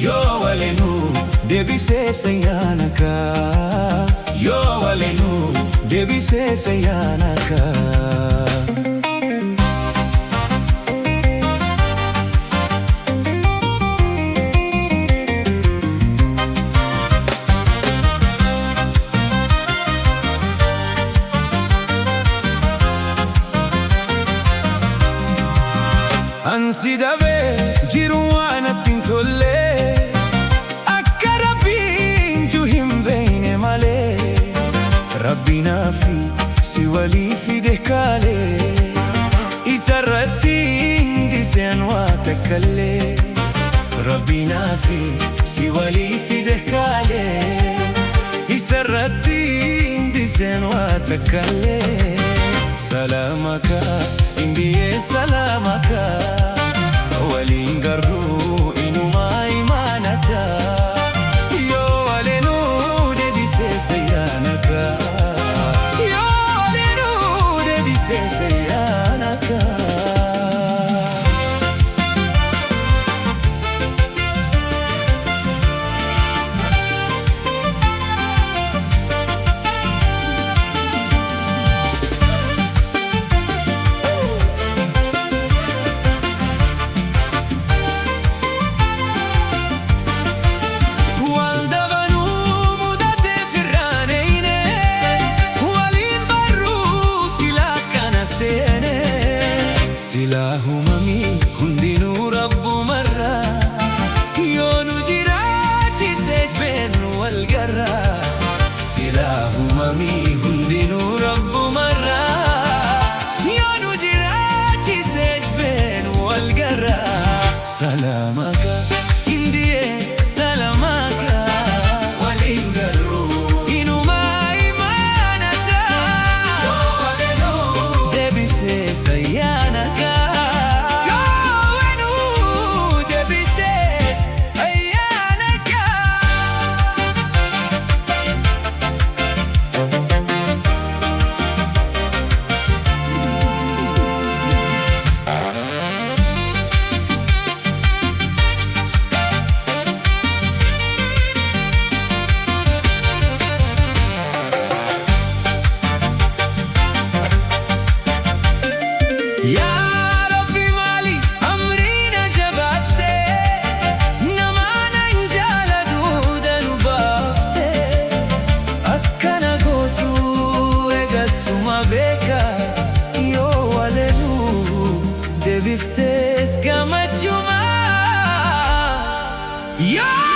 Yoo walenu deebisee sayyaanaka. Yoo walenu deebisee sayyaanaka. Ansi dabee jiru waan natti hin tolle, akka Rabbiin jiru hin beekne malee. Rabbi naafi si walii fide kaalee, isarratti hin dhiseen waa takkallee. Rabbi naafi si walii fide kaalee, isarratti hin dhiseen waa takkallee. Salaamaka indiyee salaamaka, waliin garuu inumaa imaanata. Yoo waleenuu deebisee sayyaanaka. Yoo waleenuu deebisee sayyaanaka. Wal dabanuu mudatee firraaneeyne, waliin barruu silaa kana seene. Silaa uumamii hundinuu rabbumarraa, yoo nu jiraachisees beenu wal garraa. Silaa uumamii hundinuu rabbumarraa, yoo nu jiraachisees beenu wal garraa. Salaamaka indiyee salaamaka, waliin garuu inumaa imaanata. Yoo waleenuu deebisee sayyaanaka. Yoo waleenuu deebisee sayyaanaka. Yaa Rabbi, maali amriina jabaattee, namaan jaaladhu danuu baaftee, akkana gootu eegasuma beeka. Yoo waleenuu deebiftees gammachuma. Yoo